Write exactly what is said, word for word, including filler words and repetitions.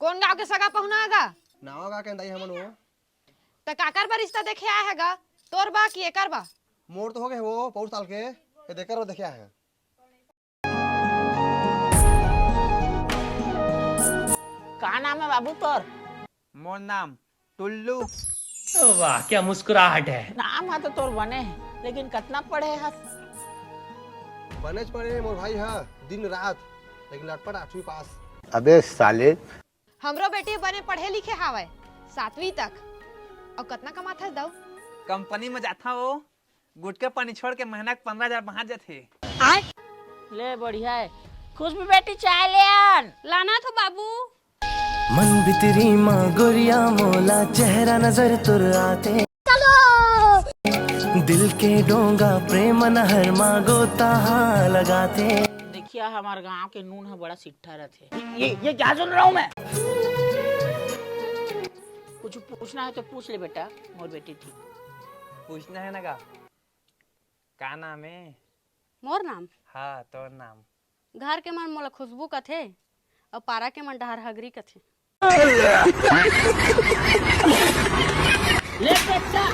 कोन गांव के सगा पहुना हे गा? नावा गा के दाई हमन वो। त काकर बर रिश्ता देखे आए हे गा? तोर बा कि एकर बा? मोर तो हो गए वो पौर साल के, ये देकर वो देखे आए हे। का नाम हे बाबू तोर? मोर नाम टुल्लू। वाह, क्या मुस्कुराहट है। नाम ह तो तोर बने हे, लेकिन कतना पढ़े हस? बनेच पढ़े हे मोर भाई ह, दिन रात, लेकिन लटपट आठवीं पास। अबे साले। हमरो बेटी बने पढ़े लिखे हावय, सातवीं तक। अउ कतना कमाथस दाऊ? कंपनी म जाथा वो, गुटखा पानी छोड़ के महीना के पंद्रह हजार बाहर जाथे। ले बढ़िया हे। खुशबू बेटी चाय ले आन। लाना तो बाबू। मन बितरी मा गोरिया मोला चेहरा नजर तुर आते। दिल के डोंगा प्रेम नहर मा गोता हा लगाते। देखिया हमार गांव के नून ह बड़ा सिट्ठा रथे। ये ये क्या सुन रहा हूँ मैं? कुछ पूछना है तो पूछ ले बेटा, मोर बेटी ठीक। पूछना है ना का? का नाम है? मोर नाम? हाँ, तोर नाम। घर के मन मोला खुशबू कथे, अउ पारा के मन डहर हगरी कथे। ले बेटा।